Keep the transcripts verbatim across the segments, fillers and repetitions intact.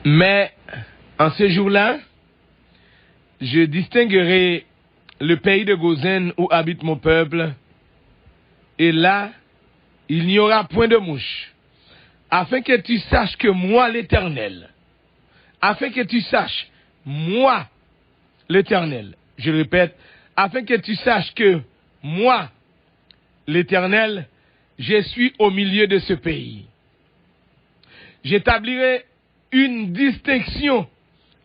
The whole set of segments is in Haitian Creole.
Mais en ce jour-là, je distinguerai le pays de Gozen où habite mon peuple, et là, il n'y aura point de mouche, afin que tu saches que moi, l'Éternel, afin que tu saches, moi, l'Éternel, je répète, afin que tu saches que moi, l'Éternel, je suis au milieu de ce pays. J'établirai une distinction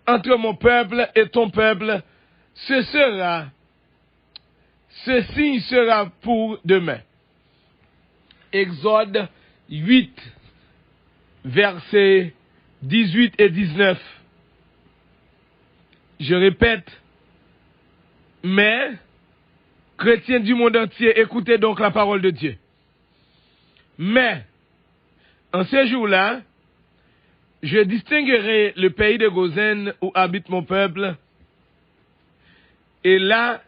entre mon peuple et ton peuple. Ce sera, ce signe sera pour demain. Exode huit, versets dix-huit et dix-neuf. Je répète, mais, chrétiens du monde entier, écoutez donc la parole de Dieu. Mais, en ce jour-là, je distinguerai le pays de Gozen où habite mon peuple, et là,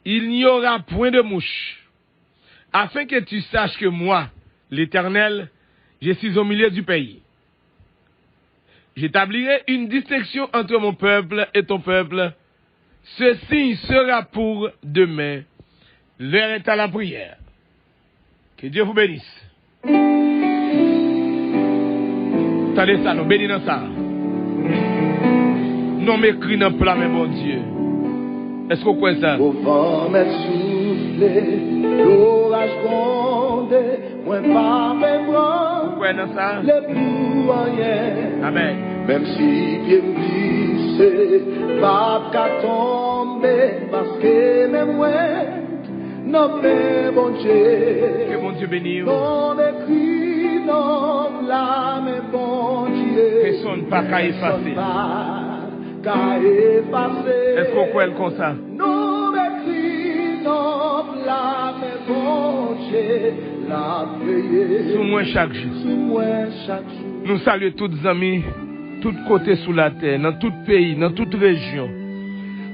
il n'y aura point de mouche, afin que tu saches que moi, l'Éternel, je suis au milieu du pays. J'établirai une distinction entre mon peuple et ton peuple. Ce signe sera pour demain. L'heure est à la prière. Que Dieu vous bénisse. Tande sa, nou beni nan sa. Non m ekri nan pla men Bondye. Èske w kwè sa? Gwo van mèt soufle, loraj gronde, mwen pa pe branle pou anyen. Amèn. Menm si pye m glise, m p ap ka tonbe, paske men mwen nan men Bondye. Ke Bondye beni w. Non m ekri nan pla men Bondye. Pèsonn pa ka efase. Pèsonn pa ka efase. Èske w kwè l konsa? Non m ekri nan pla men Bondye, l ap veye. Sou mwen chak jou. Sou mwen chak jou. Nou salye tout zanmi, tout kote sou latè, nan tout peyi, nan tout rejyon.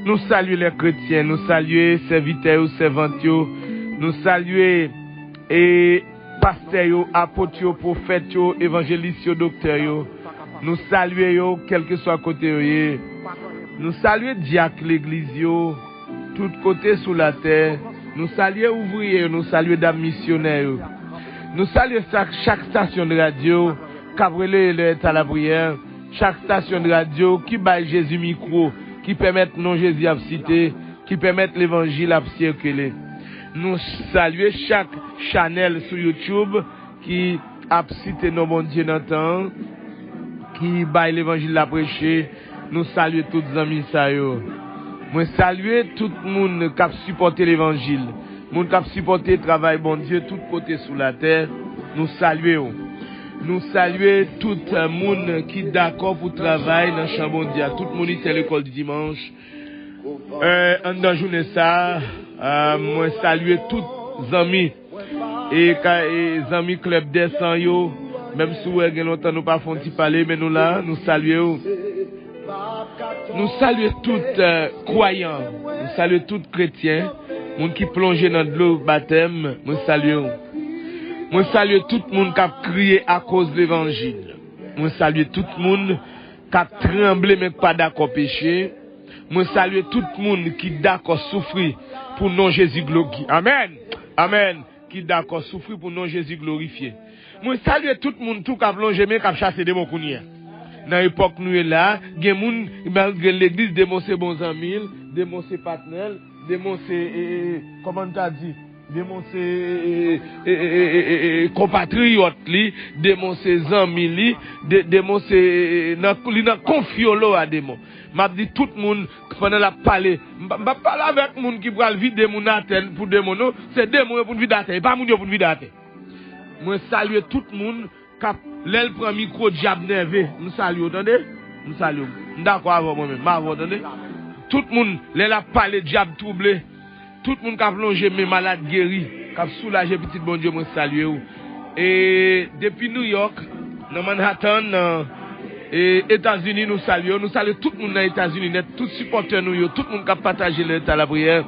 Nou salye lè kretyen, nou salye sèvitè yo, sèvant yo, nou salye e pastè yo, apot yo, pwofèt yo, evanjelis yo, doktè yo. Nou salye yo, kèlkeswa kote yo ye. Nou salye dyak legliz yo, tout kote sou latè. Nou salye ouvriye yo, nou salye dam misyonè yo. Nou salye sa, chak stasyon de radyo k ap releye lè ta lapriyè, chak stasyon de radyo ki bay Jezi mikwo, ki pèmèt non Jezi ap site, ki pèmèt levanjil ap sikile. Nou salye chak chanèl sou YouTube ki ap site non Bondye nan tan an, ki bay levanjil la preche. Nou salye tout zanmi sa yo. Mwen salye tout moun k ap sipòte levanjil, moun k ap sipòte travay Bondye tout kote sou latè. Nou salye w. Nou salye tout, eh, moun ki dakò pou travay nan chan Bondye a, tout monitè lekòl di dimanch. Eh, anndan jounen sa a, eh, mwen salye tout zanmi e ka, e zanmi klèb dèsan yo, menm si w wè gen lontan nou pa fè yon ti pale, men nou la, nou salye w. Nou salye tout, eh, kwayan, nou salye tout kretyen, moun ki plonje nan dlo batèm, mwen salye w. Mwen salye tout moun k ap kriye akoz levanjil. Mwen salye tout moun k ap tranble men k pa dakò peche. Mwen salye tout moun ki dakò soufri pou non Jezi glori. Amèn. Amèn. Ki dakò soufri pou non Jezi glorifye. Mwen salye tout moun tou k ap lonje men, k ap chase demon kounye a. Nan epòk nou ye la, gen moun, malgre legliz, demon se bon zanmi l, demon se patnè l, demon se, e, e, e, kòman n ta di? Demon se, e, e, e, e, konpatriyòt li, demon se zanmi li, de-, demon se, e, e, nan, li nan konfyolo a demon. M ap di tout moun, pandan l ap pale, m pa, m pa pale avèk moun ki pral vide moun atè pou demon, non. Se demon yo pou n vide atè, e pa moun yo pou n vide atè. Mwen salye tout moun k ap, lè l pran mikwo, dyab nève. M salye w, tande? M salye w. M dakò avè w, mwen menm. M avè w, tande? Tout moun, lè l ap pale, dyab twouble. Tout moun k ap lonje men, malad geri, k ap soulaje pitit Bondye, mwen salye w. E depi New York, nan Manhattan, nan, e Etazini, nou salye w. Nou salye tout moun nan Etazini nèt, tout sipòtè nou yo, tout moun k ap pataje lè ta lapriyè,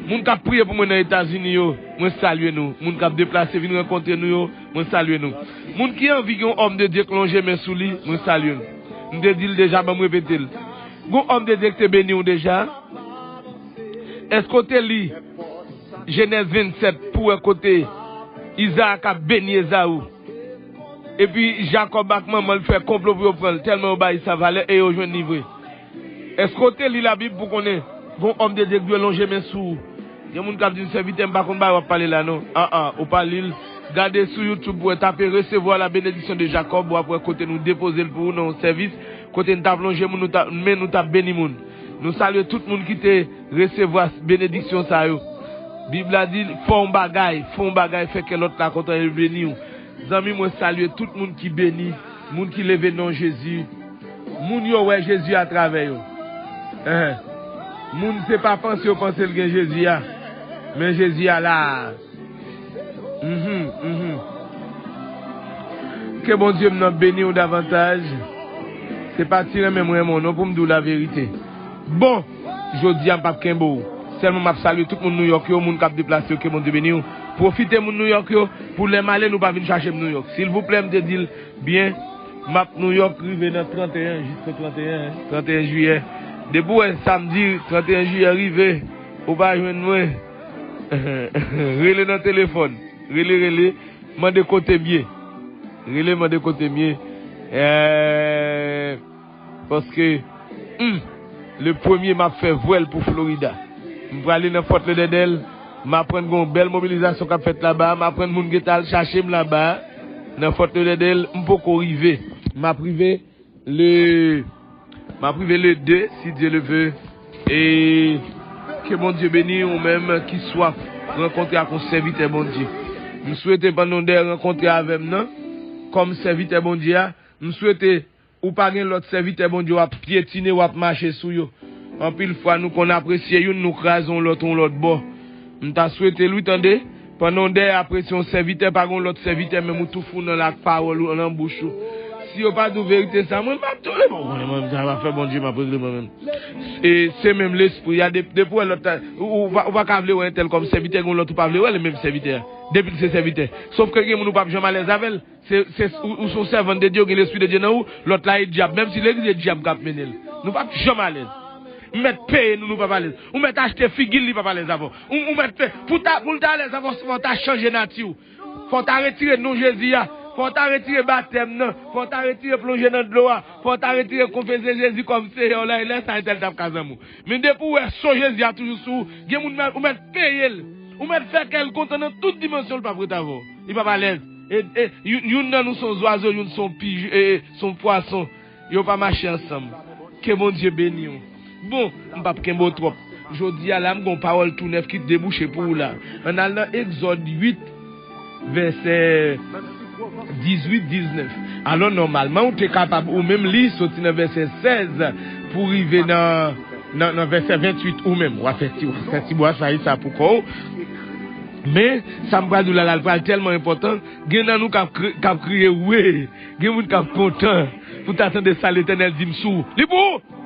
moun k ap priye pou mwen nan Etazini yo, mwen salye nou. Moun k ap deplase vin rankontre nou yo, mwen salye nou. Moun ki anvi gen yon òm de Dye k lonje men sou li, mwen salye nou. M te di l deja, ban m repete l. Gon òm de Dye ki te beni w deja? Èske w te li Jenèz vennsèt pou wè kote Izarak ap beni Ezaou? Epi Jakòb ak manman l fè konplo pou yo pran l, tèlman yo bay sa valè e yo jwenn li vre. Èske w te li Labib pou konnen gon òm de Dye k dwe lonje men sou ou? Gen moun k ap di m, "Sèvitè, m pa konn bagay w ap pale la non." An an, ou pa li l. Gade sou YouTube pou w wè, tape "Recevoir la bénédiction de Jacob", w ap wè kote nou depoze l pou ou nan yon sèvis, kote n t ap lonje moun, nou t ap, men nou t ap beni moun. Nou salye tout moun ki te resevwa benediksyon sa yo. Bib la di, "Fè yon bagay, fè yon bagay, fè kè lòt la kontan e beni w." Zanmi, mwen salye tout moun ki beni, moun ki leve non Jezi. Moun yo wè Jezi atravè yo. Enhen. Moun se pa panse yo panse l gen Jezi a, men Jezi a la. Mhm, mhm. Ke Bondye m nan beni w davantaj. Se pa ti renmen m renmen w non pou m di w laverite. Bon, jodi a m p ap kenbe w. Sèlman m ap salye tout moun Nouyòk yo, moun k ap deplase yo, ke Bondye beni w. Pwofite moun Nouyòk yo, pou lè m ale nou pa vin chache m Nouyòk. Silvouplè, m te di l byen, m ap Nouyòk rive nan tranteyen, jis nan tranteyen, tranteyen jiyè. Depi w wè samdi tranteyen jiyè rive, ou pa jwenn mwen, rele nan telefòn. Rele, rele, mande kote m ye. Rele, mande kote m ye. Eh, Paske, hmm, le premye m ap fè vwèl pou Florida. M prale nan Fort Lauderdale, m aprann gen yon bèl mobilizasyon k ap fèt laba, m aprann moun gentan al chache m laba, nan Fort Lauderdale, m poko rive. M ap rive le, m ap rive le de, si Dye le ve. E ke Bondye beni ou menm ki swaf rankontre ak yon sèvitè Bondye. M swete pandan w dèyè rankontre avè m nan, kòm sèvitè Bondye a, m swete ou pa gen lòt sèvitè Bondye w ap pyetine, w ap mache sou yo. Anpil fwa, nou konn apresye youn, nou kraze yon lòt, yon lòt bò. M ta swete l, wi, tande, pandan w dèyè apresye yon sèvitè, pa gen yon lòt sèvitè, menm ou tou fou nan l ak pawòl ou, nan bouch ou. Si yo pa di w verite sa, mwen, m ap tou, bon, mwen, mwen, sa va fè Bondye, m ap regle mwen menm. E se menm lespri a, de-, depi w wè lòt la, ou, ou pa, ou pa ka vle wè entèl kòm sèvitè, gen yon lòt ou pa vle wè, li menm sèvitè a. Depi l se sèvitè. Sòf ke gen moun ou p ap janm alèz avè l. Se, se, ou, ou se yon sèvant de Dye, ou gen Lespri de Dye nan ou, lòt la e dyab, menm si legliz e dyab k ap mennen l. Nou p ap janm alèz. Ou mèt peye nou, nou p ap alèz. Ou mèt achte figi l, li p ap alèz avè w. Ou, ou mèt peye, pou ta, pou l ta alèz avè w, fò w ta chanje nati w. Fò w ta retire non Jezi a. Fò w ta retire batèm nan. Fò w ta retire plonje nan dlo a. Fò w ta retire konfese Jezi kòm Seyè w la, e lè sa entèl t ap ka zanmi w. Men depi w wè son Jezi a toujou sou ou, gen moun mèt, ou mèt peye l. Ou mèt fè kè l kontan nan tout dimansyon, l p ap ret avè w. Li p ap alèz. E, e, youn, youn nan nou se yon zwazo, youn se yon pij-, e, e, se yon pwason. Yo pa mache ansanm. Ke Bondye beni w. Bon, m p ap kenbe w twòp. Jodi a la, m gen yon pawòl tou nèf ki debouche pou ou la. Ann al nan Egzòd uit, vèsè dizuit, diznèf. Alò, nòmalman, ou te kapab ou menm li soti nan vèsè sèz pou rive nan, nan, nan vèsè venntuit ou menm. W a fè ti, w a fè ti bwasay sa pou kò w. Men, sa m pral di w la, la, l pral tèlman enpòtan. Gen nan nou k ap kri-, k ap kriye, wi. Gen moun k ap kontan pou ta tande sa Letènèl di m sou ou. Li pou ou!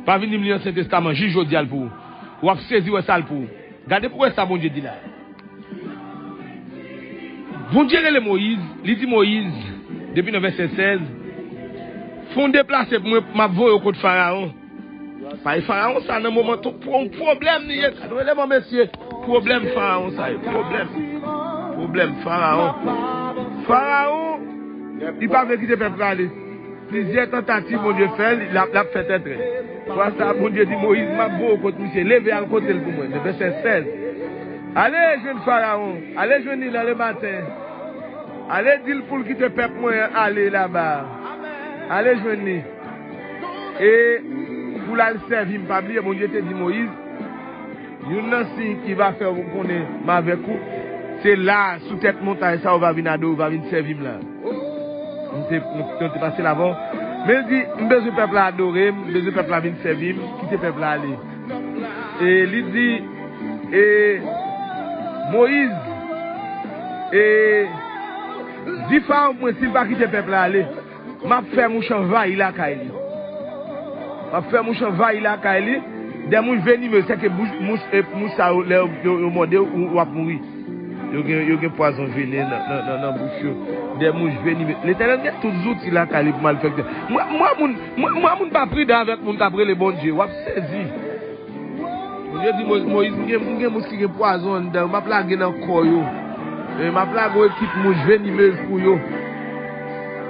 Pa vin di m li Ansyen Testaman, jis jodi a l pou ou. W ap sezi wè sa l pou ou. Gade pou wè sa Bondye di la. Bondye rele Moyiz, li di Moyiz, depi nan vèsè sèz, "Fè w deplase pou mwen, m ap voye w kot Farawon." Pa e Farawon sa nan moman tou, pwo-, pwoblèm li ye. Gade, rele bon mesye. Pwoblèm Farawon sa ye. Pwoblèm. Pwoblèm Farawon. Farawon, li pa vle kite pèp la ale. Plizyè tantativ Bondye fè, l ap, l ap fè tètrè. Fwa sa, Bondye di Moyiz, "M ap voye w kot misye, leve al kote l pou mwen." Men vèsè sèz. "Ale jwenn Farawon, ale jwenn li nan lematen. Ale di l pou l kite pèp mwen an ale laba. Ale jwenn li. E pou l al sèvi m." Pa bliye, Bondye te di Moyiz, "Youn nan siy ki va fè w konnen m avèk ou, se la, sou tèt montay sa, ou va vin adore, ou va vin sèvi m la." Nou te, nou, nou te pase l avan. Men l di, "M bezwen pèp la adore m, m bezwen pèp la vin sèvi m, kite pèp la ale." E li di, e, Moyiz, e, di Farawon pou mwen, si l pa kite pèp la ale, m ap fè mouch anvayi lakay li. M ap fè mouch anvayi lakay li. Dè mouch venime, sèke mouch, e, mouch sa yo, lè yo, yo, yo mòde w, w ap mouri. Yo gen, yo gen pwazon venen nan, nan, nan, nan bouch yo. Dè mouch venimez. Letènèl gen tout zouti lakay li pou malfektè. Mwen, mwen, moun, mwen, mwen, moun pa pridan avèk moun k ap rele Bondye. W ap sezi. Bondye di Mo-, Moyiz, "M gen, m gen mouch ki gen pwazon anndan yo. M ap lage nan kò yo. E m ap lage yon ekip mouch venimez pou yo."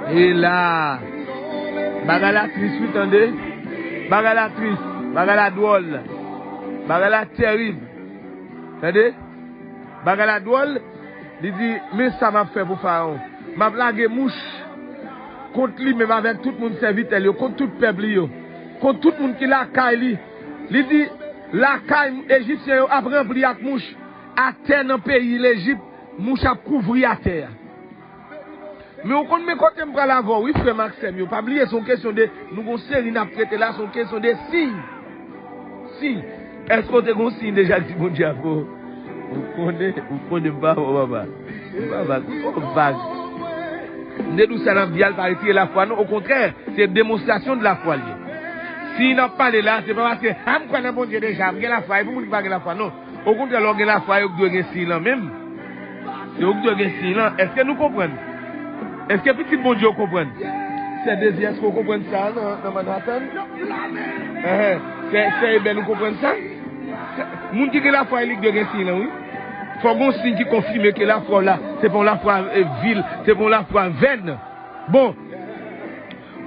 E la, bagay la tris, wi, tande. Bagay la tris. Bagay la dwòl. Bagay la tèrib. Tande? Bagay la dwòl, li di, "Men sa m ap fè pou Farawon. M ap lage mouch kont li menm avèk tout moun sèvitè l yo, kont tout pèp li yo, kont tout moun ki lakay li." Li di, "Lakay Ejipsyen yo ap ranpli ak mouch. Atè nan peyi Lejip, mouch ap kouvri atè a." Men ou konn men kote m pral avè w, wi, frè m ak sè m yo. Pa bliye, se yon kesyon de, nou gon seri n ap trete la, se yon kesyon de siy. Siy. Èske w te gon siy deja ki di Bondye avè w? Ou konnen, ou konnen m pa avè w, papa. M pa vag, m pa vag. M te di w sa n ap di a, l pa retire lafwa, non. Okontrè, se demonstrasyon de lafwa l ye. Siy n ap pale la, se pa paske, "A, m kwè nan Bondye deja, m gen lafwa, e pou moun ki pa gen lafwa," non. Okontrè, lè w gen lafwa, yo k dwe gen siy lan menm. Yo k dwe gen siy lan. Èske nou konprann? Èske pitit Bondye yo konprann? Sè Dezi, èske w konprann sa nan, nan Manhattan? Enhen. Sè, sè Ebèn, ou konprann sa? Moun ki gen lafwa, e li k dwe gen siy lan, wi. Fò gon siy ki konfime ke lafwa w la, se pa yon lafwa, e, vil, se pa yon lafwa vèn. Bon,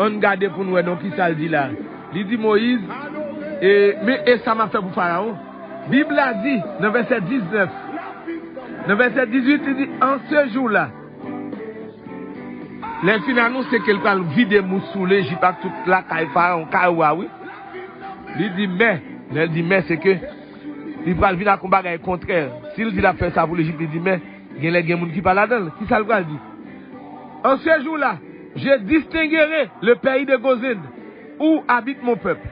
ann gade pou n wè non kisa l di la. Li di Moyiz, e, men e sa m ap fè pou Farawon. Bib la di, nan vèsè diznèf, nan vèsè dizuit, li di, "An se jou la," lè l fin anonse ke l pral vide mouch sou Lejip ak tout lakay Farawon, kay wa, wi. Li di, "Men," lè l di, "Men," se ke li pral vin ak yon bagay kontrè. Si l di l ap fè sa pou Lejip, li di, "Men," genlè gen moun ki pa ladan l. Kisa l pral di? "En ce jour-là, je distinguerai le pays de Gozen, où habite mon peuple.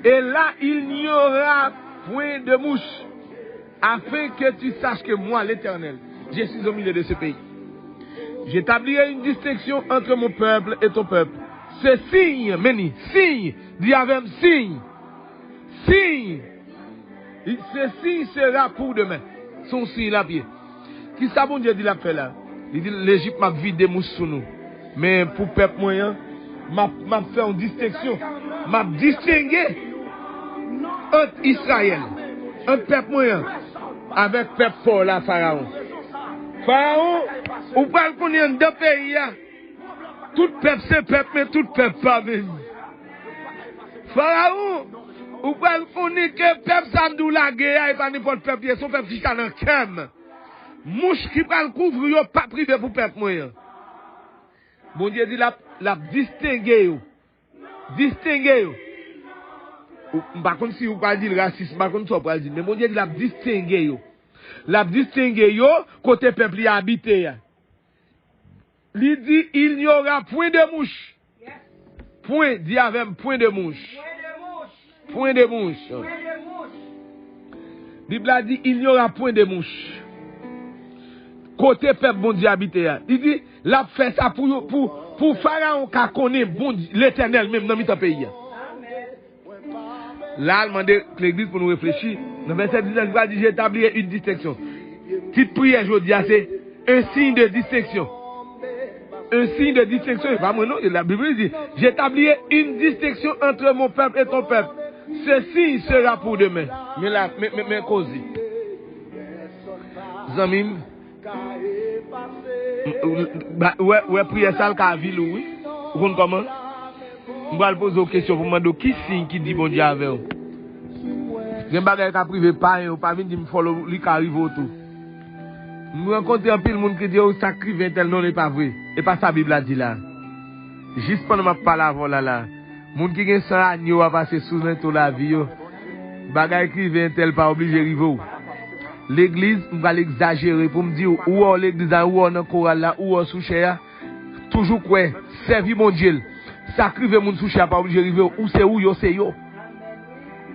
Et là, il n'y aura point de mouche, afin que tu saches que moi, l'Éternel, je suis au milieu de ce pays. J'établirai une distinction entre mon peuple et ton peuple. Ce signe," men li, siy, di avè m, siy, siy. Li, "Ce signe sera pour demain." Se yon siy l ap ye. Kisa Bondye di l ap fè la? Li di, "Lejip, m ap vide mouch sou nou. Men pou pèp mwen an, m ap, m ap fè yon distenksyon. M ap distenge ant Izrayèl, ant pèp mwen an, avèk pèp pa w la, Farawon. Farawon, ou pral konnen anndan peyi a, tout pèp se pèp, men tout pèp pa menm. Farawon, ou pral konnen ke pèp sa m di w lage a, e pa nenpòt pèp li ye, se yon pèp ki chita nan kè m. Mouch ki pral kouvri yo p ap rive pou pèp mwen an." Bondye di l ap, l ap distenge yo. Distenge yo. Ou, m pa konn si ou pral di l rasis, m pa konn sa w pral di l, men Bondye di l ap distenge yo. L ap distenge yo kote pèp li abite a. Li di, "Il n'y aura point de mouche." Pwen, di avè m, "Point de mouche." Point de mouche. Bib la di, "Il n'y aura point de mouche." Kote pèp Bondye abite a. Li di, l ap fè sa pou yo, pou, pou Farawon ka konnen Bondye, Letènèl menm nan mitan peyi a. La, l mande legliz pou nou reflechi. Nan vèsè diznèf, li pral di, "J'établirai une distinction." Tit priyè jodi a, se un signe de distinction. Un signe de distinction, e pa mwen non, la Bib di, "J'établirai une distinction entre mon peuple et ton peuple. Ce signe sera pour demain." Men la, men, men, men koze. Zanmi m, m, m, ba, wè, wè priyè sa l ka avili w, wi. Ou konn kòman? M pral poze w kesyon pou m mande w ki siy ki di Bondye avè w. Gen bagay k ap rive payen yo, pa vin di m fò l, li ka rive w tou. M rankontre anpil moun ki di, "O, sa k rive entèl." Non, li pa vre. E pa sa Bib la di la. Jis pandan m ap pale avè w la, la, moun ki gen san ane yo a pase sou lento lavi yo, bagay k rive entèl pa oblije rive w. Legliz, m pral egzajere pou m di w, ou wè w legliz la, ou wè w nan koral la, ou wè w sou chè a, toujou kwè, sèvi Bondye l. Sa k rive moun sou chè a pa oblije rive w, ou se ou, yo se yo.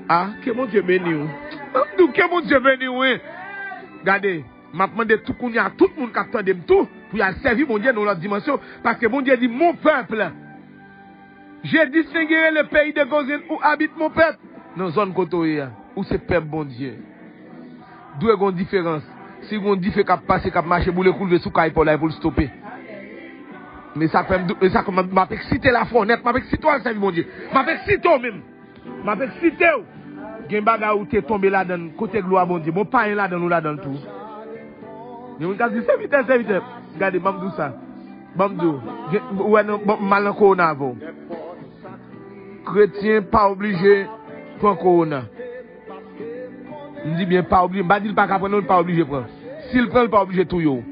A, ke Bondye beni w. M di w, ke Bondye beni w, wi. Gade, m ap mande tou kounye a, tout moun k ap tande m tou, pou y al sèvi Bondye nan yon lòt dimansyon, paske Bondye di, "Mon peuple, je distinguerai le pays de Goshen où habite mon peuple." Nan zòn kote w ye a, ou se pèp Bondye. Dwe gen yon diferans. Si gon dife k ap pase, k ap mache, boule kou leve sou kay pa w la, e pou l stope. Men sa k fè m dou-, men sa k fè m, m ap eksite la fò nèt, m ap eksite w al sèvi Bondye. M ap eksite w menm. M ap eksite w. Gen bagay ou te tonbe ladan l, kote glwa Bondye? Bon, payen ladan l, ou ladan l tou. Gen moun k ap di, "Sèvitè, sèvitè." Gade, ban m di w sa. Ban m di w. Gen, ou wè, non, bon, m al nan kowona avè w. Kretyen pa oblije pran kowona. M di byen, pa oblije. M pa di l pa ka pran, non, l pa oblije pran. Si l pran, l pa oblije touye w.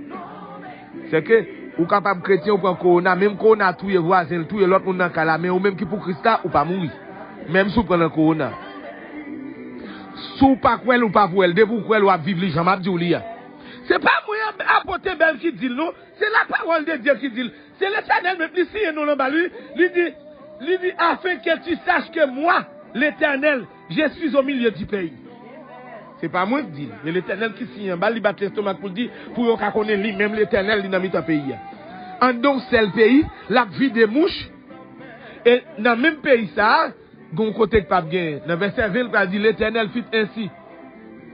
Sèke, ou kapab kretyen, ou pran kowona, menm kowona touye vwazen, l touye lòt moun nan kay la, men ou menm ki pou Kris la, ou pa mouri. Menm si w pran nan kowona. Si w pa kwè l, ou pa pou wè l. Depi w kwè l, w ap viv li jan m ap di w li a. Se pa mwen, apot Ebèl, ki di l, non. Se lapawòl de Dye ki di l. Se Letènèl menm, li siyen non l anba l, wi. Li di, li di, afin que tu saches que moi, l'Éternel, je suis au milieu du pays. Se pa mwen k di l, men Letènèl ki siyen anba l, li bat lestomak pou l di, pou yo ka konnen li menm Letènèl, li nan mitan peyi a. Anndan yon sèl peyi, l ap vide mouch, e nan menm peyi sa a, gon kote k p ap genyen. Nan vèsè ven, l pral di, L'Éternel fit ainsi.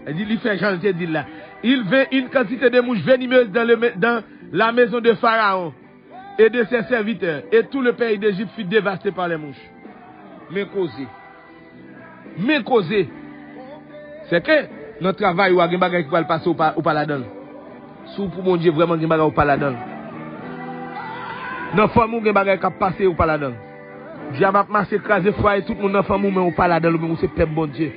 Li di, li fè jan l te di l la. Il vint une quantité de mouches venimeuses dans le, dans la maison de Pharaon et de ses serviteurs, et tout le pays d'Égypte fut dévasté par les mouches. Men koze. Men koze. Sèke, nan travay ou a, gen bagay ki pral pase, ou pa, ou pa ladan l. Si w pou Bondye, vrèman gen bagay ou pa ladan l. Nan fanmi w gen bagay k ap pase, ou pa ladan l. Dyab ap mache kraze fwaye tout moun nan fanmi w, men ou pa ladan l, ou menm ou se pèp Bondye.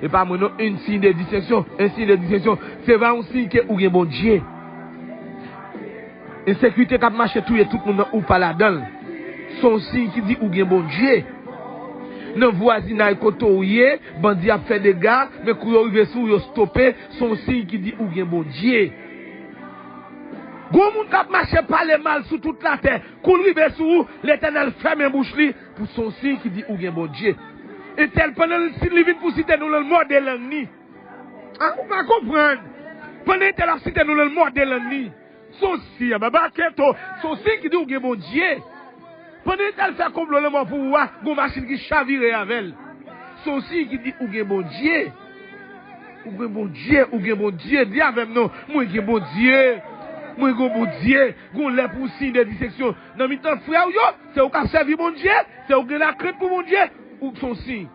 E pa mwen non, un signe de distinction, un signe de distinction. Se pa yon siy ke ou gen Bondye. Ensekirite k ap mache touye tout moun nan, ou pa ladan l. Se yon siy ki di ou gen Bondye. Nan vwazinay kote w ye, bandi ap fè dega, men kou yo rive sou ou, yo stope, se yon siy ki di ou gen Bondye. Gon moun k ap mache pale mal sou tout latè, kou l rive sou ou, Letènèl fèmen bouch li, pou se yon siy ki di ou gen Bondye. Entèl, pandan l, si li vin pou site non l, l mòde lang ni. A, ou pa konprann. Pandan entèl ap site non l, l mòde lang ni. Se yon siy, a, baba keto, se yon siy ki di ou gen Bondye. Pandan entèl fè konplo lanmò pou ou a, gon machin ki chavire avè l. Se yon siy ki di ou gen Bondye. Ou gen Bondye, ou gen Bondye. Di avè m non, mwen gen Bondye. Mwen gen Bondye. Gon lè pou siy de distenksyon. Nan mitan frè w yo, se ou k ap sèvi Bondye, se ou gen lakrent pou Bondye, ou se yon siy.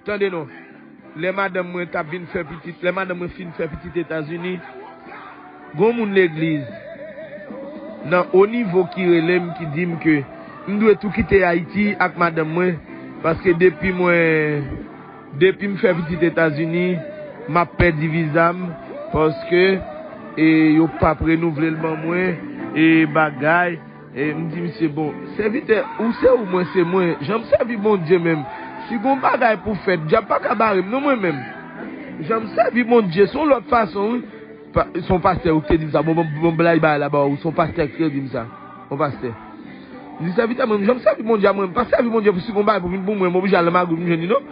Tande non. Lè madanm mwen t ap vin fè pitit, lè madanm mwen fin fè pitit Etazini, gon moun legliz nan o nivo ki rele m, ki di m ke m dwe tou kite Ayiti ak madanm mwen, paske depi mwen, depi m fè pitit Etazini, m ap pèdi viza m, paske, e, yo p ap renouvle l ban mwen, e bagay. E m di misye, bon, sèvitè, ou se ou, mwen se mwen. Jan m sèvi Bondye menm, si gon bagay pou fèt, dyab pa ka bare m non mwen menm. Jan m sèvi Bondye, se yon lòt fason, wi. Pa, se yon pastè ou ki te di m sa. Bon, bon, bon, blag bagay la ba ou, se yon pastè ki te di m sa. Yon pastè. M di, sèvitè mwen, jan m sèvi Bondye a mwen, m pa sèvi Bondye pou si gon bagay pou vin pou mwen, m oblije al nan magouy pou m jwenn li non.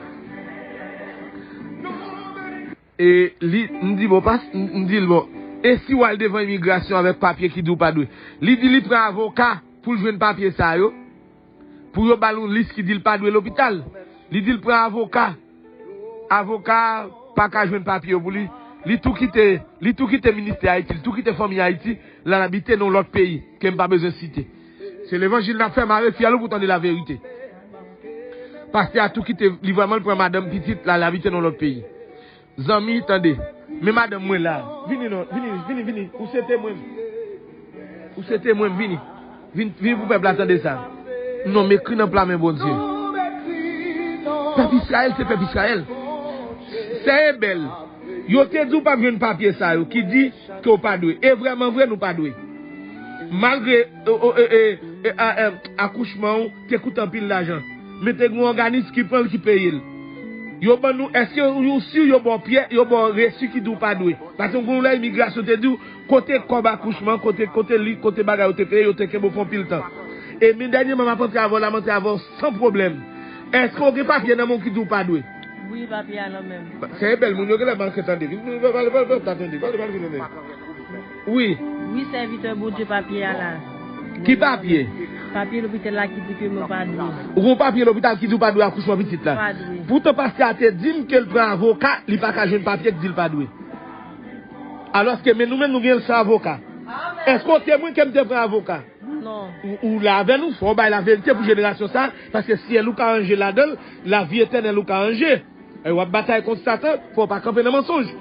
E li, m di, bon, pas, m, m di l, bon, e si w al devan imigrasyon avèk papye ki di w pa dwe? Li di li pran avoka pou l jwenn papye sa yo, pou yo ba l yon lis ki di l pa dwe lopital. Li di l pran avoka. Avoka pa ka jwenn papye yo pou li. Li tou kite, li tou kite ministè Ayiti, li tou kite fanmi Ayiti, l al abite nan yon lòt peyi, ke m pa bezwen site. Se levanjil n ap fè, mare fyèl ou pou tande laverite. Pastè a tou kite, li vrèman l pran madanm, pitit, l al abite nan yon lòt peyi. Zanmi, tande. Men madanm mwen la. Vini non, vini, vini, vini. Ou se temwen m. Ou se temwen m, vini. Vin, vini pou pèp la tande sa. Non, m ekri nan pla men Bondye. Pèp Izrayèl se pèp Izrayèl. Sè Ebèl, yo te di w p ap jwenn papye sa yo ki di ke w pa dwe. E vrèman vre, nou pa dwe. Malgre, o, o, e, e, e, a, e, akouchman w te koute anpil lajan. Men te gen yon òganis ki pran l, ki peye l. Yo ban nou, èske ou si yo ba w pyè, yo ba w resi ki di w pa dwe? Paske yon lè imigrasyon te di w, kote kòb akouchman, kote, kote li, kote bagay yo te peye, yo te kenbe w pou anpil tan. E men dènyèman, m ap antre avè w la, m antre avè w san pwoblèm. Èske w gen papye nan men w ki di w pa dwe? Wi, papye a nan men m. Sè Ebèl, moun yo genlè manke tande. Vin, vin, pale, pale, pale, tande. Pale, pale, vin, vin. Wi. Wi, sèvitè Bondye, papye a la. Ki papye? Papye lopital la ki di ke mwen pa dwe. Ou gon papye lopital ki di w pa dwe akouchman pitit la? Pa dwe. Poutan pastè a te di m ke l pran avoka, li pa ka jwenn papye ki di l pa dwe. Alòske, men nou menm, nou gen l san avoka. Èske w temwen ke m te pran avoka? Non. Ou, ou la avè nou, fò w bay laverite pou jenerasyon sa, paske syèl ou ka ranje ladan l, lavi etènèl ou ka ranje. E w ap batay kont Satan, fò w pa kanpe nan mansonj.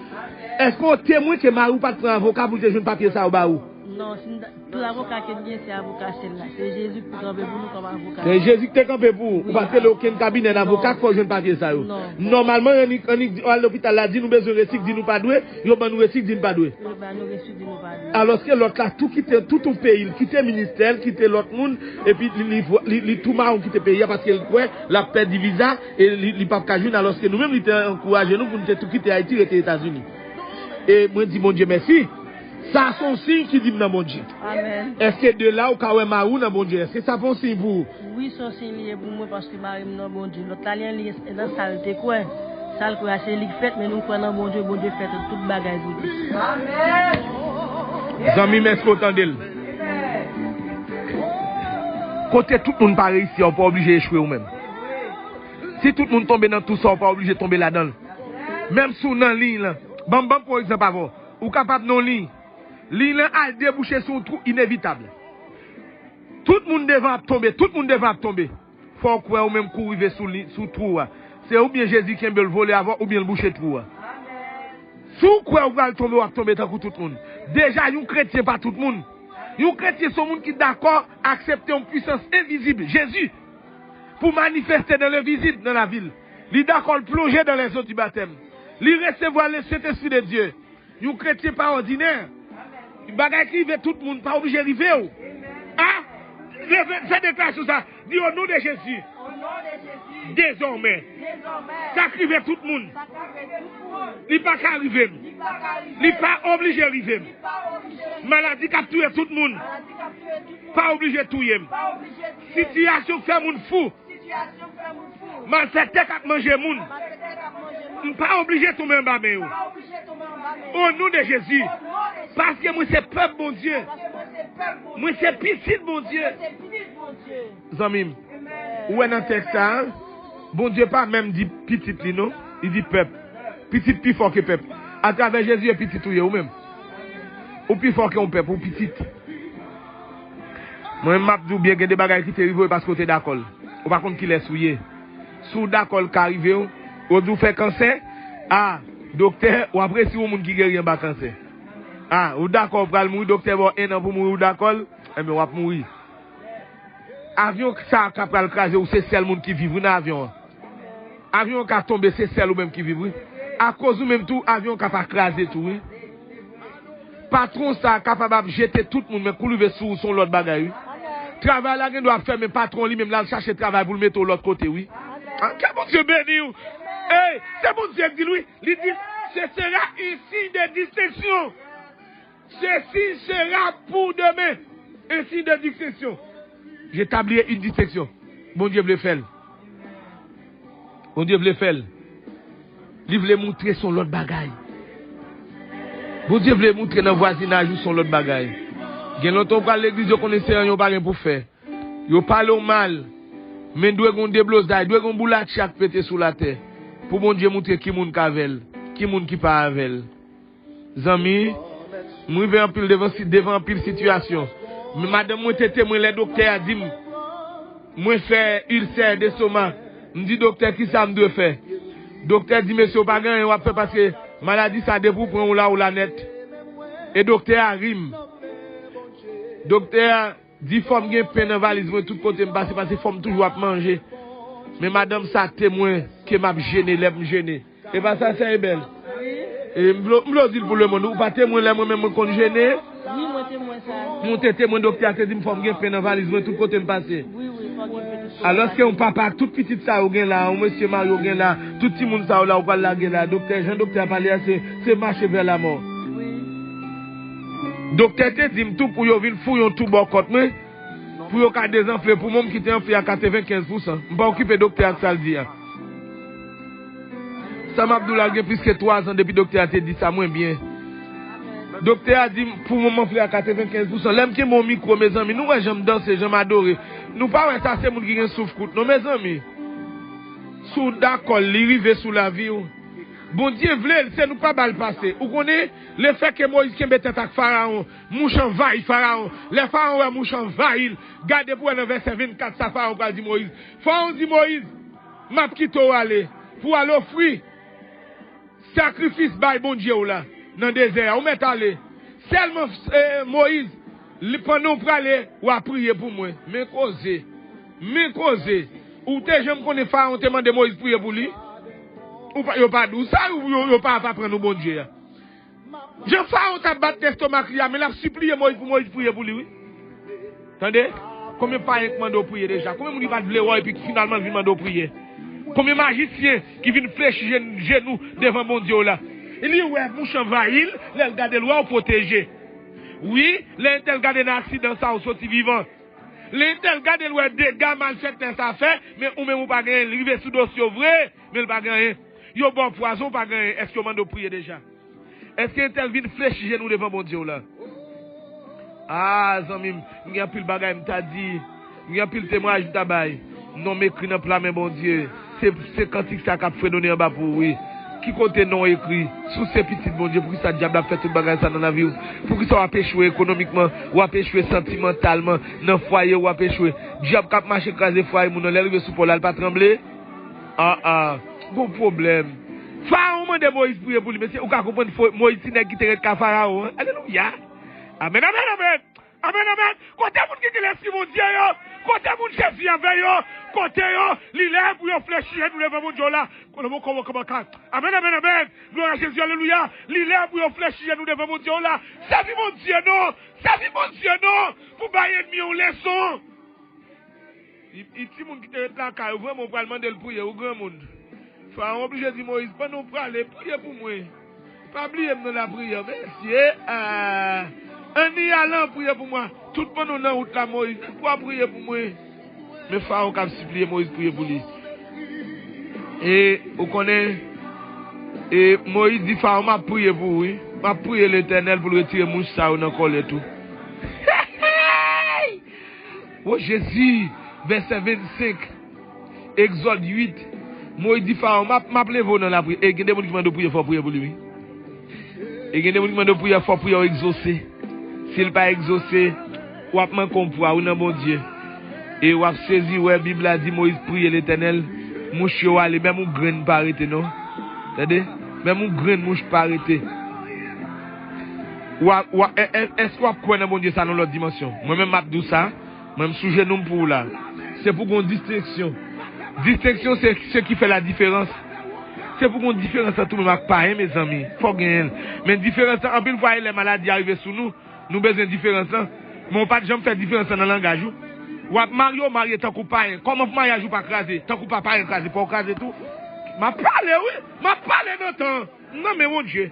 Èske w temwen ke mari w pa t pran avoka pou l te jwenn papye sa yo ba ou? Non, si m ta- tout avoka ke m gen, se avoka syèl la. Se Jezi ki kanpe pou nou kòm avoka. Se Jezi ki te kanpe pou ou. Ou pa t rele okenn kabinè davoka ki fè w jwenn papye sa yo. Non. Nòmalman, annik, annik al lopital la, di nou bezwen resi, di nou pa dwe, yo ban nou resi, di n pa dwe. Yo ban nou resi, di nou pa dwe. Alòske lòt la tou kite, tout yon peyi, l kite ministè, l kite lòt moun, epi li, li, li, li tou mawon kite peyi a paske l kwè l ap pèdi viza e li, li p ap ka jwenn, alòske nou menm li te ankouraje nou pou nou te tou kite Ayiti, rete Etazini. E mwen di Bondye mèsi. Sa se yon siy ki di m nan Bondye. Amèn. Èske de la ou ka wè mari w nan Bondye? Èske sa pa yon siy pou ou? Wi, se yon siy li ye pou mwen paske mari m nan Bondye. Lòt la, li, li nan sa l te kwè. Sa l kwè a se li k fèt, men nou kwè nan Bondye, Bondye fè tout, tout bagay pou li. Zanmi m, èske w tande l? Kote tout moun pa reyisi a, ou pa oblije echwe ou menm. Si tout moun tonbe nan tou sa, ou pa oblije tonbe ladan l. Menm si w nan liy lan, ban m, ban m pran yon egzanp avè w. Ou kapab nan yon liy. Liy lan al debouche sou yon twou inevitab. Tout moun devan ap tonbe, tout moun devan ap tonbe. Fò w kwè ou menm kou rive sou li, sou twou a. Se oubyen Jezi kenbe l vole avè w, oubyen l bouche twou a. Si w kwè ou pral tonbe, w ap tonbe tankou tout moun. Deja, yon kretyen pa tout moun. Yon kretyen se yon moun ki dakò aksepte yon pwisans envizib, Jezi, pou manifeste nan lenvizib nan lavi l. Li dakò l plonje dans les eaux du baptême. Li resevwa le Sentespri de Dye. Yon kretyen pa òdinè. Bagay ki rive tout moun pa oblije rive w. A! Leve, fè deklarasyon sa. Di, o non de Jezi. Dezòmè, sa k rive tout moun, li pa ka rive m. Li pa oblije rive m. Maladi k ap touye tout moun pa oblije touye m. Sitiyasyon k fè moun fou. Malfektè k ap manje moun, m pa oblije tonbe anba men yo. O non de Jezi. Paske mwen se pèp Bondye. Mwen se pitit Bondye. Zanmi m, ou wè nan tèks sa a, Bondye pa menm di pitit li non, li di pèp. Pitit pi fò ke pèp. Atravè Jezi e pitit ou ye ou menm. Ou pi fò ke yon pèp, ou pitit. Mwen menm m ap di w byen, gen de bagay ki te rive w e paske w te dakò l. Ou pa konn kilès ou ye. Si w dakò l ka rive w, yo di w fè kansè, a, doktè, w ap resi yon moun ki geri anba kansè. A, ou dakò w pral mouri, doktè ba w en an pou mouri, ou dakò l, enben w ap mouri. Avyon sa a ka pral kraze, ou se sèl moun ki viv wi nan avyon an. Avyon an ka tonbe, se sèl ou menm ki viv wi. Akoz ou menm tou, avyon an ka pa kraze tou wi. Patwon sa a kapab ap jete tout moun, men kou l rive sou ou, se yon lòt bagay wi. Travay la gen dwa ap fèmen, patwon li menm l al chache travay pou l mete w lòt kote wi. A, ke Bondye beni w. Ey, se Bondye k di l wi. Li di, ce sera un signe de distinction. Ceci sera pour demain un signe de distinction. J'établis une distinction. Bondye vle fè l. Bondye vle fè l. Li vle moutre se yon lòt bagay. Bondye vle moutre nan vwazinaj ou se yon lòt bagay. Gen lontan ou pral legliz, yo konnen se anyen ou pa gen pou fè. Yo pale w mal. Men dwe gen yon deblozay, dwe gen yon boulatcha k pete sou latè. Pou Bondye moutre ki moun k avè l, ki moun ki pa avè l. Zanmi, m rive anpil devan si-, devan anpil sitiyasyon. Men madanm mwen te temwen lè doktè a di m, mwen fè ilsè destomak. M di doktè, kisa m dwe fè? Doktè di, mesye, w pa gen anyen w ap fè paske maladi sa depi w pran w la, w la nèt. E doktè a ri m. Doktè a di fò m gen pen nan valiz mwen tout kote m pase, paske fò m toujou ap manje. Men madanm sa temwen ke m ap jene lè m jene. E pa sa, sè Ebèl? E m vle, m vle w di l pou lemonn, ou pa temwen lè mwen menm mwen konn jene? Wi, mwen temwen sa. Mwen te temwen, doktè a te di m fò m gen pen nan valiz mwen tout kote m pase. Wi, wi, fò w gen pen tout kote. Alòske yon papa ak tout pitit sa yo gen la, yon mesye marye w gen la, tout timoun sa yo la ou pral lage la, doktè, jan doktè a pale a, se, se mache vè lamò. Wi. Doktè te di m tou pou yo vin fouye yon tou bò kòt mwen, pou yo ka dezanfle poumon m ki te anfle a katrevenkenz pousan. M pa okipe doktè ak sa l di a. Sa m ap di w la gen plis ke twazan depi doktè a te di sa, mwen byen. Doktè a di m poumon m anfle a katrevenkenz pousan. Lè m kenbe yon mikwo, mezanmi, nou wè jan m danse, jan m adore. Nou pa wè sa se moun ki gen souf kout, non, mezanmi. Si w dakò l, li rive sou lavi w. Bondye vle l, se nou k pa ba l pase. Ou konnen, lefètke Moyiz kenbe tèt ak Farawon, mouch anvayi Farawon. Lè Farawon wè mouch anvayi l, gade pou wè nan vèsè vennkat sa Farawon pral di Moyiz. Farawon di Moyiz, "M ap kite w ale pou w al ofri sakrifis bay Bondye w la nan dezè a. Ou mèt ale. Sèlman, eh, Moyiz, li, pandan w prale, w a priye pou mwen." Men koze. Men koze. Ou te janm konnen Farawon te mande Moyiz priye pou li? Ou pa, yo pa di w sa, yo, yo, yo pa ap aprann ou Bondye a. Jan Farawon t ap bat lestomak li a, men l ap sipliye Moyiz pou Moyiz priye pou li, wi. Tande? Konbyen payen k mande w priye deja? Konbyen moun ki pa t vle wè w epi ki finalman vin mande w priye? Konbyen majisyen ki vin flechi je-, jenou devan Bondye w la? Li wè mouch anvayi l, lè l gade l wè w pwoteje. Wi, lè entèl gade nan aksidan sa ou soti vivan. Lè entèl gade l wè dega malfektè sa fè, men ou menm ou pa gen anyen, l rive sou dosye w vre, men l pa gen anyen. Yo ba w pwazon, ou pa gen anyen, èske yo mande w priye deja? Èske entèl vin flechi jenou devan Bondye w la? Ah, zanmi m, m gen anpil bagay m ta di, m gen anpil temwayaj m ta bay. Non m ekri nan pla men Bondye. Se, se kantik sa k ap fredone anba pou ou, wi. Ki kote non w ekri? Si w se pitit Bondye, poukisa dyab la ap fè tout bagay sa nan lavi w? Poukisa w ap echwe ekonomikman? W ap echwe santimantalman? Nan fwaye w ap echwe? Dyab k ap mache kraze fwaye moun nan, lè l rive sou pa w la, l pa tranble? Ah, ah. Gon pwoblèm. Farawon mande Moyiz priye pou li, mesye. Ou ka konprann fo-, Moyiz ti nèg ki te ret ka Farawon an. Alelouya. Amèn, amèn, amèn. Amèn, amèn. Kote moun ki gen lespri Bondye yo? Kote moun Jezi avè yo? Kote yo? Li lè pou yo flechi jenou devan Bondye w la. Amèn, amèn, amèn. Glwa a Jezi, alelouya. Li lè pou yo flechi jenou devan Bondye w la. Sèvi Bondye non. Sèvi Bondye non. Pou bay ènmi w leson. I, i timoun ki te ret lakay ou, vrèman ou pral mande l priye, ou granmoun. Farawon oblije di Moyiz, "Pandan w prale, priye pou mwen. Pa bliye m nan lapriyè, mesye. Ah, anni alan, priye pou mwen." Tout pandan w nan wout la, Moyiz, pou w priye pou mwen. Men Farawon k ap sipliye Moyiz priye pou li. E, ou konnen, e, Moyiz di Farawon, "M ap priye pou ou, wi. M ap priye Letènèl pou l retire mouch sa yo nan kòlèt ou." O Jezi, vèsè vennsenk, Egzòd uit, Moyiz di Farawon, "M ap, m ap leve w nan lapriyè." E gen de moun ki mande w priye, fò w priye pou li, wi. E gen de moun ki mande w priye, fò priyè w egzose. Si l pa egzose, w ap manke yon pwa, wi, nan Bondye. E w ap sezi wè Bib la di Moyiz priye Letènèl, mouch yo ale, menm yon grenn pa rete, non. Tande? Menm yon grenn mouch pa rete. W ap, w ap, è-, è-, èske w ap kwè nan Bondye sa nan lòt dimansyon? Mwen menm, m ap di w sa. Mwen, m sou jenou m pou ou la. Se pou gon distenksyon. Distenksyon, se se ki fè la diferans. Se pou gon diferans ant ou menm ak payen, mezanmi. Fò genyen l. Men diferans lan, anpil fwa, e lè maladi a rive sou nou, nou bezwen diferans lan. Men w pa t janm fè diferans lan nan langaj ou. W ap marye, w marye tankou payen. Kòman pou maryaj ou pa kraze? Tankou pa payen kraze, pa w kraze tou? M ap pale, wi. M ap pale nan tan. Nan men Bondye.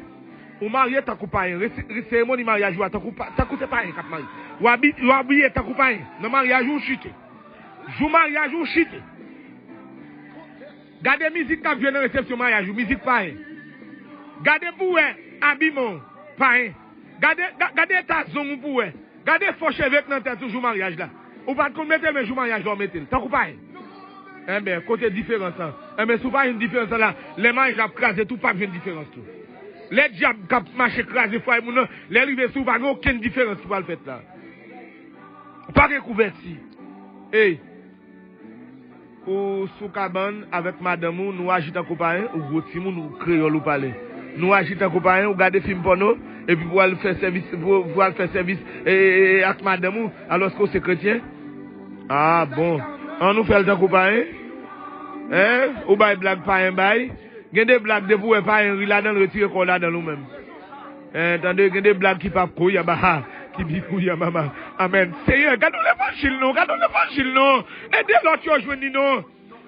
Ou marye tankou payen. Resi-, re-, seremoni maryaj ou a tankou pa-, tankou se payen k ap marye. Ou abi-, ou abiye tankou payen. Nan maryaj ou, ou chite. Jou maryaj ou, ou chite. Gade mizik k ap jwe nan resepsyon maryaj ou, mizik payen. Gade pou wè abiman w, payen. Gade, ga-, gade eta zong ou pou wè. Gade fo cheve k nan tèt ou jou maryaj la. Ou pa t konn mete l, men jou maryaj la, w mete l. Tankou payen. Enben, kote diferans lan? Enben, si w pa jwenn diferans lan la, lè maryaj la ap kraze tou, w p ap jwenn diferans tou. Lè dyab k ap mache kraze fwaye moun nan, lè l rive sou ou, pa gen okenn diferans ki pral fèt la. Pa gen kouvèti. Ey! Ou sou kabann avèk madanm ou, nou aji tankou payen, ou gwo timoun, ou kreyòl ou pale. Nou aji tankou payen, ou gade fim pòno, epi pou al fè sèvis, pou, pou al fè sèvis, e, e, e, ak madanm ou, alòske ou se kretyen? Ah, bon. An nou fè l tankou payen? Hein? Ou bay blag payen bay? Gen de blag, depi w wè payen ri ladan l, retire kò w ladan l ou menm. Eh, tande, gen de blag ki p ap kouyaba, ki pi kouyaba. Amèn. Seyè, gade yon levanjil non, gade yon levanjil non. Ede lòt yo jwenn li non.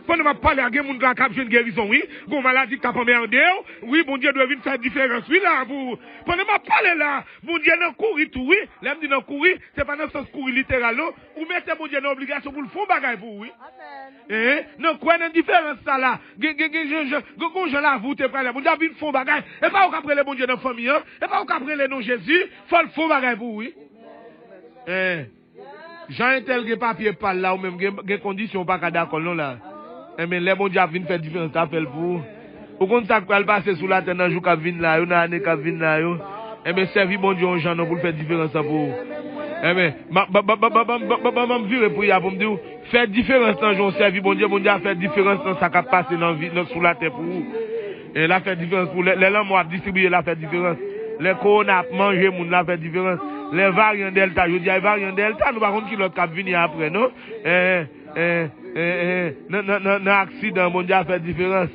Pandan m ap pale a, gen moun la k ap jwenn gerizon, wi. Gon maladi k ap anmède w. Wi, Bondye dwe vin fè diferans, wi, la, pou ou. Pandan m ap pale la, Bondye nan kouri tou, wi. Lè m di nan kouri, se pa nan sans kouri literal, non. Ou mete Bondye nan obligasyon pou l fè yon bagay pou ou, wi. Hein? Nan kwè nan diferans sa la. Gen, gen, gen, gen, gen, gen jan lavi w te pral la. Bondye ap vin fè yon bagay. E pa ou k ap rele Bondye nan fanmi an. E pa ou k ap rele non Jezi. Fò l fè yon bagay pou ou, wi. Hein? Jan entèl gen papye pa l la, ou menm gen, gen kondisyon ou pa ka dakò l non la. Enben, lè Bondye ap vin fè diferans la, fè l pou ou. Ou konn sa k pral pase sou latè nan jou k ap vin la yo, nan ane k ap vin la yo? Enben, sèvi Bondye yon jan non pou l fè diferans lan pou ou. Enben, ban m vire priye a pou m di w, fè diferans lan jan w sèvi Bondye, Bondye a fè diferans lan sa k ap pase nan vi, nan, sou latè pou ou. E l a fè diferans pou ou. Lè, lè lanmò ap distribiye, l a fè diferans. Lè kowona ap manje moun, l a fè diferans. Lè varyan Dèlta, jodi a e varyan Dèlta, nou pa konn ki lòt k ap vini apre, non? Eh, eh, eh, eh, nan, nan, nan, nan aksidan, Bondye a fè diferans.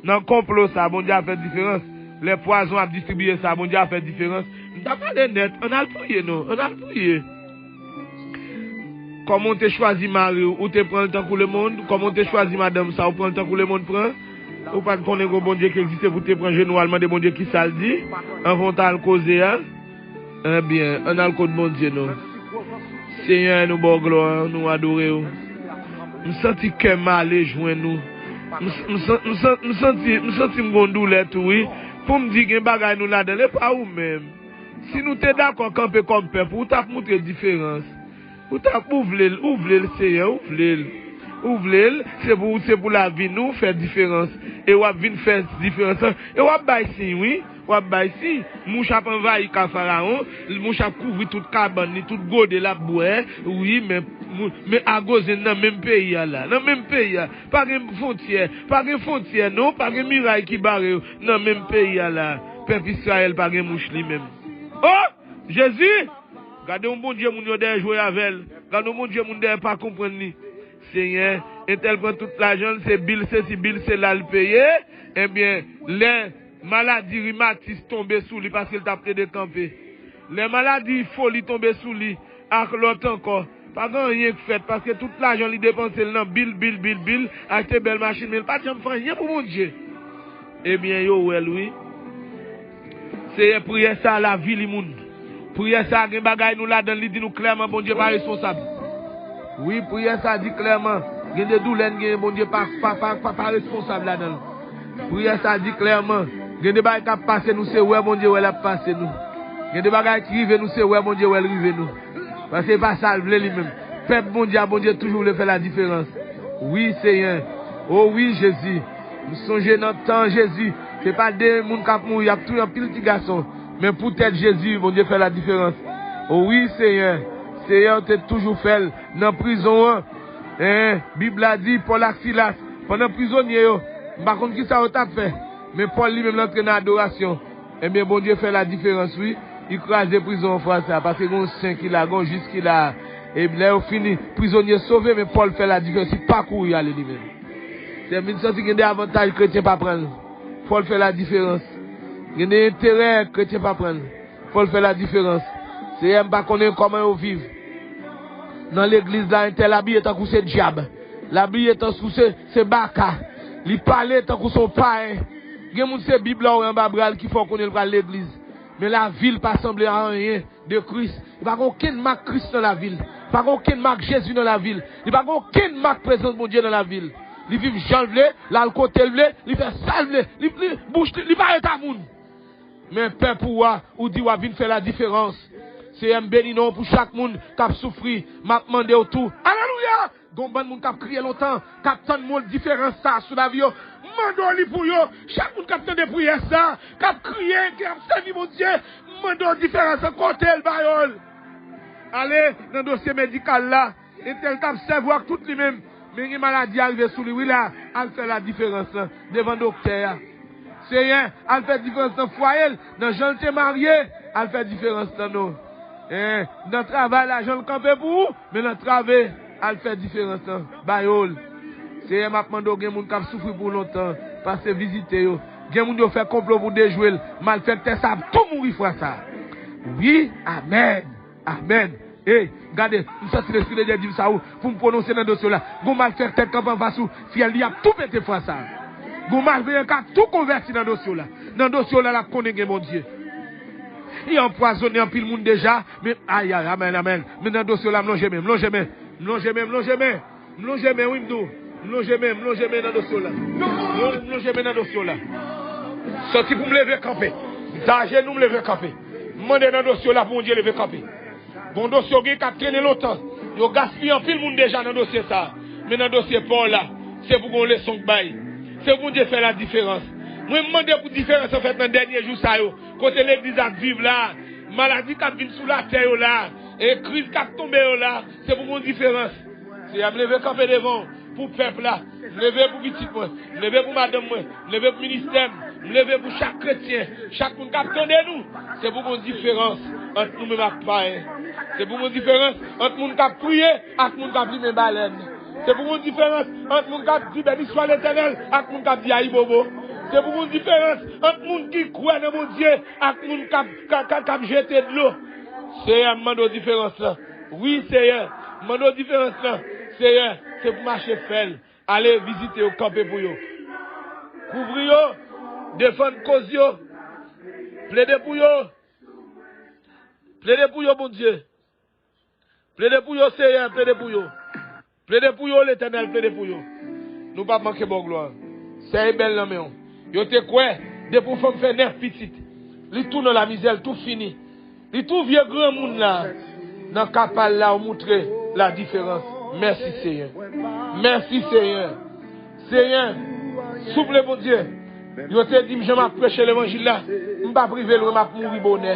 Nan konplo sa, Bondye a fè diferans. Lè pwazon ap distribiye sa, Bondye a fè diferans. M ta pale nèt, ann al priye non, ann al priye. Kòman w te chwazi mari w, ou te pran l tankou lemonn? Kòman w te chwazi madanm sa, ou pran l tankou lemonn pran? Ou pa t konnen gon Bondye ki egziste pou w te pran jenou w al mande Bondye kisa l di anvan w t al koze a? Ebyen, ann al kot Bondye nou. Senyè, nou ba w glwa, nou adore w. M santi kè m ale jwenn ou. M, m, m, m santi, m santi m gon doulè tou, wi. Pou m di gen bagay nou ladan l, e pa ou menm. Si nou te dakò kanpe kòm pèp, ou t ap moutre diferans. Ou t ap, ou vle l, ou vle l, Senyè, ou vle l. Ou vle l, se pou, se pou lavi nou fè diferans. E w ap vin fè diferans lan. E w ap bay siy, wi. W ap bay siy. Mouch ap anvayi ka Farawon. Mouch ap kouvri tout kabann li, tout gode l ap bwè. Wi, men, men Agozin nan menm peyi a la. Nan menm peyi a. Pa gen fwontyè. Pa gen fwontyè, non. Pa gen miray ki bare yo. Nan menm peyi a la. Pèp Izrayèl pa gen mouch li menm. O! Jezi! Gade yon Bondye moun yo dèyè jwe avè l. Gade yon Bondye moun dèyè pa konprann li. Senyè, entèl pran tout lajan l, se bil sesi, bil sela l peye. Ebyen, lè maladi rimatis tonbe sou li paske l t ap plede kanpe. Lè maladi foli tonbe sou li, ak lòt ankò, pa gen anyen k fèt paske tout lajan li depanse l nan bil, bil, bil, bil, achte bèl machin, men l pa t janm fè anyen pou Bondye. Ebyen, yo wè l, wi. Seyè, priyè sa a lavi li moun. Priyè sa a gen bagay nou ladan l, li di nou klèman Bondye pa responsab. Wi, priyè sa a di klèman, gen de doulè n genyen, Bondye pa, pa, pa, pa, pa responsab ladan l. Priyè sa a di klèman, gen de bagay k ap pase nou, se wè Bondye wè l ap pase nou. Gen de bagay ki rive nou, se wè Bondye wè l rive nou. Paske e pa sa l vle li menm. Pèp Bondye a, Bondye toujou vle fè ladiferans. Wi, Senyè. O wi, Jezi. M sonje nan tan Jezi, se pa de moun k ap mouri, y ap touye anpil ti gason. Men poutèt Jezi, Bondye fè ladiferans. O wi, Senyè. Seyè, ou te toujou fè l nan prizon an. En, Bib la di, Pòl ak Silas, pandan prizonye yo, m pa konn kisa yo t ap fè, men Pòl li menm l antre nan adorasyon. Ebyen, Bondye fè ladiferans, wi. Li kraze prizon an fwa sa a, paske gen yon sen ki la, gen yon jis ki la. E lè yo fini, prizonye sove, men Pòl fè ladiferans, li pa kouri ale li menm. Se vin santi gen de avantaj kretyen pa pran l. Pòl fè ladiferans. Gen de enterè kretyen pa pran l. Fò l fè ladiferans. Seyè, m pa konnen kòman yo viv. Nan legliz la, entèl abiye tankou se dyab. L abiye tankou se, se baka. Li pale tankou se yon payen. Gen moun se Bib la ou wè anba bra l ki fè w konnen l pral legliz. Men lavi l pa sanble a anyen de Kris. Li pa gen okenn mak Kris nan lavi l. Li pa gen okenn mak Jezi nan lavi l. Li pa gen okenn mak prezans Bondye nan lavi l. Li viv jan l vle, l al kote l vle, li fè sa l vle. Li, li, bouch li, li pa ret a moun. Men pèp ou a, ou di w ap vin fè ladiferans. Seyè, m beni non w pou chak moun k ap soufri. M ap mande w tou. Alelouya! Gon bann moun k ap kriye lontan, k ap tann mo diferans sa a sou lavi yo. M mande w li pou yo. Chak moun k ap tande priyè sa a, k ap kriye, k ap sèvi Bondye, m mande w diferans lan, kote l, ba yo l. Ale nan dosye medikal la. Entèl t ap sèvi w ak tout li menm. Men gen maladi a rive sou li, wi la, al fè ladiferans lan devan doktè a. Seyè, al fè diferans nan fwaye l, nan jan l te marye, al fè diferans lan non. En, nan travay la, jan l kanpe pou ou, men nan trave, al fè diferans lan, ba yo l. Seyè, m ap mande w, gen moun k ap soufri pou lontan, pase vizite yo. Gen moun yo fè konplo pou dejwe l, malfektè sa ap tou mouri fwa sa. Wi, amèn. Amèn. Ey, gade, m santi Lespri de Dye di m sa, wi, pou m pwononse nan dosye w la. Gon malfektè k kanpe anfas ou, fyèl li ap tou pete fwa sa. Gon malveyan k ap tou konvèti nan dosye w la. Nan dosye w la, l ap konnen gen Bondye. Li anpwazonnen anpil moun deja, men, ay, ay, amèn, amèn. Men nan dosye w la, m lonje men, m lonje men, m lonje men, m lonje men. M lonje men, wi, m di w. M lonje men, m lonje men nan dosye w la. M lonje men nan dosye w la. Santi pou m leve kanpe. M ta ajenou, m leve kanpe. M mande nan dosye w la pou Bondye leve kanpe. Bon, dosye w gen k ap trennen lontan. Yo gaspiye anpil moun deja nan dosye sa a. Men nan dosye pa w la, se pou gen yon leson k bay. Se pou Bondye fè ladiferans. Mwen mande pou diferans an fèt nan dènye jou sa yo, kote legliz ap viv la, maladi k ap vin sou latè yo la, e kriz k ap tonbe yo la, se pou gon diferans. Seyè, m leve kanpe devan w pou pèp la. M leve pou pitit mwen. M leve pou madanm mwen. M leve pou ministè m. M leve pou chak kretyen, chak moun k ap tande nou. Se pou gon diferans ant nou menm ak payen. Se pou gon diferans ant moun k ap priye ak moun k ap limen balèn. Se pou gon diferans ant moun k ap di beni swa Letènèl ak moun k ap di ayibobo. Se pou gon diferans ant moun ki kwè nan Bondye ak moun k ap, k ap, k ap, k ap jete dlo. Seyè, m mande w diferans lan. Wi, Seyè, m mande w diferans lan. Seyè, se pou mache fè l. Ale vizite yo, kanpe pou yo. Kouvri yo, defann koz yo, plede pou yo. Plede pou yo, Bondye. Plede pou yo, Seyè, plede pou yo. Plede pou yo, Letènèl, plede pou yo. Nou p ap manke ba w glwa. Sèye bèl nan men w. Yo te kwè, depi yon fanm fè nèf pitit, li tou nan lamizè, li tou fini. Li tou vye granmoun la. Nan ka pa l la, ou moutre ladiferans. Mèsi, Seyè. Mèsi, Seyè. Seyè, souple, Bondye, yo te di m jan m ap preche levanjil la, m p ap rive lwen, m ap mouri bonè.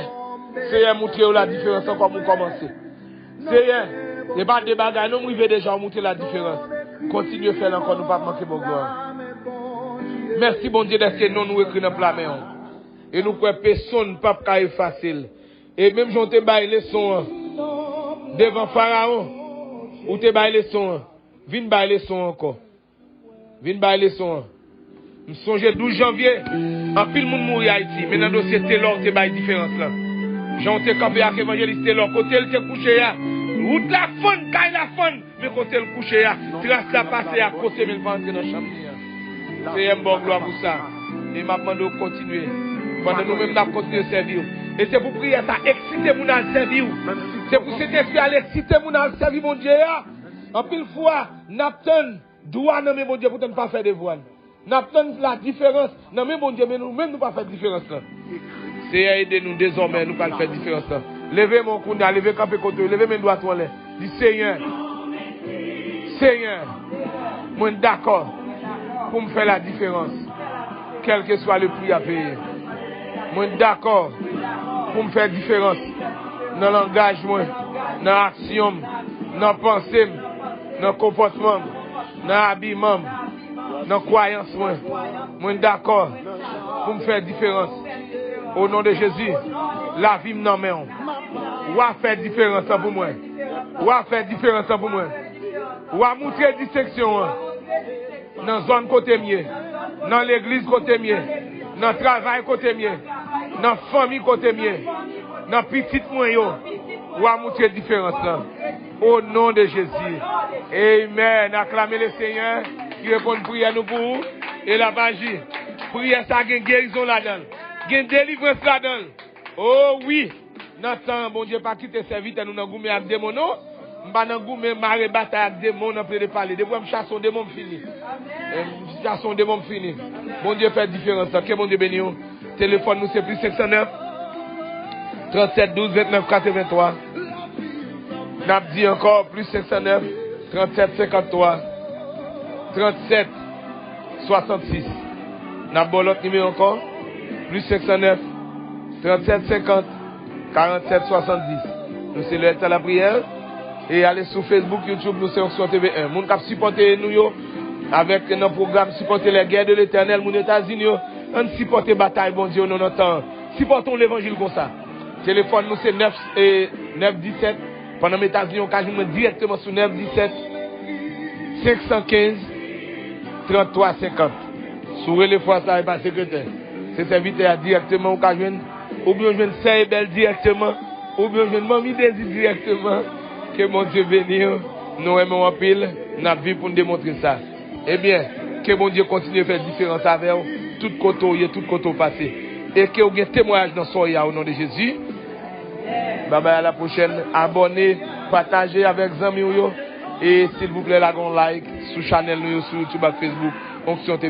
Seyè, moutre yo ladiferans ankò pou kòmanse. Seyè, se pa de bagay non, m rive deja, ou moutre ladiferans. Kontinye fè l ankò, nou p ap manke ba w glwa. Mèsi, Bondye, dèske non nou ekri nan pla men w. E nou kwè pesonn p ap ka efase l. E menm jan w te bay leson an devan Farawon, ou te bay leson an, vin bay leson an ankò. Vin bay leson an. M sonje douz janvye, anpil moun mouri Ayiti, men nan dosye Telor ou te bay diferans lan. Jan w te kanpe ak evanjelis Telor, kote l te kouche a, wout la fann, kay la fann, men kote l kouche a, tras la pase a kote men l pa antre nan chanm li an. Seyè, m ba w glwa pou sa. E m ap mande w kontinye. Pandan nou menm n ap kontinye sèvi w. E se pou priyè sa eksite moun al sèvi w. Se pou Sentespri al eksite moun al sèvi Bondye a. Anpil fwa, n ap tann dwa nan men Bondye poutan n pa fè devwa n. N ap tann ladiferans nan men Bondye, men nou menm nou pa fè diferans lan. Seyè, ede nou dezòmè, nou pral fè diferans lan. Leve men w kounye a, leve kanpe kote w, leve men dwat ou anlè. Di, Seyè, Seyè, mwen dakò pou m fè ladiferans, kèlkeswa le pri a peye. Mwen dakò pou m fè diferans nan langaj mwen, nan aksyon m, nan panse m, nan konpòtman m, nan abiman m, nan kwayans mwen. Mwen dakò pou m fè diferans. O non de Jezi, lavi m nan men w. W a fè diferans lan pou mwen. W a fè diferans lan pou mwen. W a moutre distenksyon an nan zòn kote m ye, nan legliz kote m ye, nan travay kote m ye, nan fanmi kote m ye, nan pitit mwen yo. W a moutre diferans lan. O non de Jezi. Amen. Aklame le Seyè ki reponn priyè nou pou ou e l ap aji. Priyè sa gen gerizon ladan l. Gen delivrans ladan l. O wi. Nan tan an, Bondye pa kite sèvitè nou nan goumen ak demon, non. M pa nan goumen mare batay ak demon nan plede pale. Depi w wè m chase yon demon, m fini. E, m chase yon demon, m fini. Bondye fè diferans lan. Ke Bondye beni w. Telefòn nou se plis senk san nèf, trant sèt douz, vennèf katrevenntwa. N ap di ankò, plis senk san nèf, trant sèt senkanntwa, trant sèt swasannsis. N ap ba w lòt nimewo ankò, plis senk san nèf, trant sèt senkant, karant sèt swasanndis. Nou se Lè Tan Lapriyè. E ale sou Facebook, YouTube, nou se Onksyon T V en. Moun k ap sipòte nou yo, avèk nan pwogram Supporter les guerres de l'Éternel, moun Etazini yo, ann sipòte batay Bondye yo, non, nan tan an. Sipòte yon levanjil konsa. Telefòn nou se nèf, e, nèf disèt. Pandan m Etazini, ou ka jwenn mwen dirèkteman sou nèf disèt, senk san kenz, tranntwa senkant. Si w rele fwa sa a, e pa sekretè. Se sèvitè a dirèkteman ou ka jwenn, oubyen w jwenn Sè Ebèl dirèkteman, oubyen w jwenn Manmi Dezi dirèkteman. Ke Bondye beni w. Nou renmen w anpil. N ap viv pou n demontre sa. Ebyen, ke Bondye kontinye fè diferans avè w, tout kote w ye, tout kote w pase. E ke w gen temwayaj nan sa w ye a, o non de Jezi. Babay, a la pwochèn. Abòne, pataje avèk zanmi w yo. E silvouplè, lage yon like sou chanèl nou yo, sou YouTube ak Facebook, Onksyon T V.